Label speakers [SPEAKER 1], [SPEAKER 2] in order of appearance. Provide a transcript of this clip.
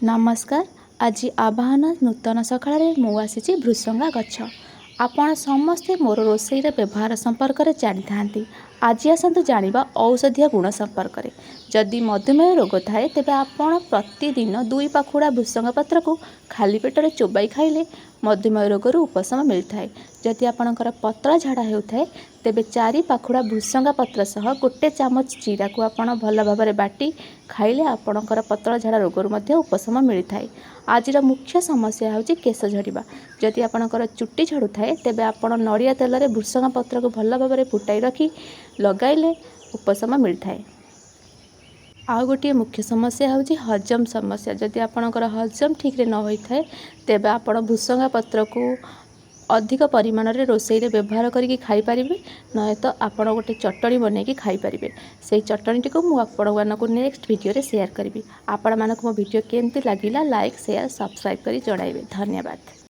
[SPEAKER 1] ନମସ୍କାର। ଆଜି ଆବାହନ ନୂତନ ସକାଳରେ ମୁଁ ଆସିଛି ଭୃସଙ୍ଗା ଗଛ। ଆପଣ ସମସ୍ତେ ମୋର ରୋଷେଇର ବ୍ୟବହାର ସମ୍ପର୍କରେ ଜାଣିଥାନ୍ତି। ଆଜି ଆସନ୍ତୁ ଜାଣିବା ଔଷଧୀୟ ଗୁଣ ସମ୍ପର୍କରେ। ଯଦି ମଧୁମେହ ରୋଗ ଥାଏ, ତେବେ ଆପଣ ପ୍ରତିଦିନ 2 ପାଖୁଡ଼ା ଭୃସଙ୍ଗ ପତ୍ରକୁ ଖାଲି ପେଟରେ ଚୋବାଇ ଖାଇଲେ ମଧୁମେହ ରୋଗରୁ ଉପଶମ ମିଳିଥାଏ। ଯଦି ଆପଣଙ୍କର ପତଳା ଝାଡ଼ା ହେଉଥାଏ, ତେବେ 4 ପାଖୁଡ଼ା ଭୃସଙ୍ଗା ପତ୍ର ସହ 1 ଚାମଚ ଜିରାକୁ ଆପଣ ଭଲ ଭାବରେ ବାଟି ଖାଇଲେ ଆପଣଙ୍କର ପତଳା ଝାଡ଼ା ରୋଗରୁ ମଧ୍ୟ ଉପଶମ ମିଳିଥାଏ। ଆଜିର ମୁଖ୍ୟ ସମସ୍ୟା ହେଉଛି କେଶ ଝଡ଼ିବା। ଯଦି ଆପଣଙ୍କର ଚୁଟି ଝଡ଼ୁଥାଏ, ତେବେ ଆପଣ ନଡ଼ିଆ ତେଲରେ ଭୃସଙ୍ଗା ପତ୍ରକୁ ଭଲ ଭାବରେ ଫୁଟାଇ ରଖି ଲଗାଇଲେ ଉପଶମ ମିଳିଥାଏ। ଆଉ ଗୋଟିଏ ମୁଖ୍ୟ ସମସ୍ୟା ହେଉଛି ହଜମ ସମସ୍ୟା। ଯଦି ଆପଣଙ୍କର ହଜମ ଠିକ୍ରେ ନ ହୋଇଥାଏ, ତେବେ ଆପଣ ଭୃସଙ୍ଗା ପତ୍ରକୁ ଅଧିକ ପରିମାଣରେ ରୋଷେଇରେ ବ୍ୟବହାର କରିକି ଖାଇପାରିବେ, ନହେତ ଆପଣ ଗୋଟେ ଚଟଣି ବନେଇକି ଖାଇପାରିବେ। ସେଇ ଚଟଣିଟିକୁ ମୁଁ ଆପଣମାନଙ୍କୁ ନେକ୍ସଟ ଭିଡ଼ିଓରେ ସେୟାର କରିବି। ଆପଣମାନଙ୍କୁ ମୋ ଭିଡ଼ିଓ କେମିତି ଲାଗିଲା, ଲାଇକ୍, ସେୟାର, ସବସ୍କ୍ରାଇବ୍ କରି ଜଣାଇବେ। ଧନ୍ୟବାଦ।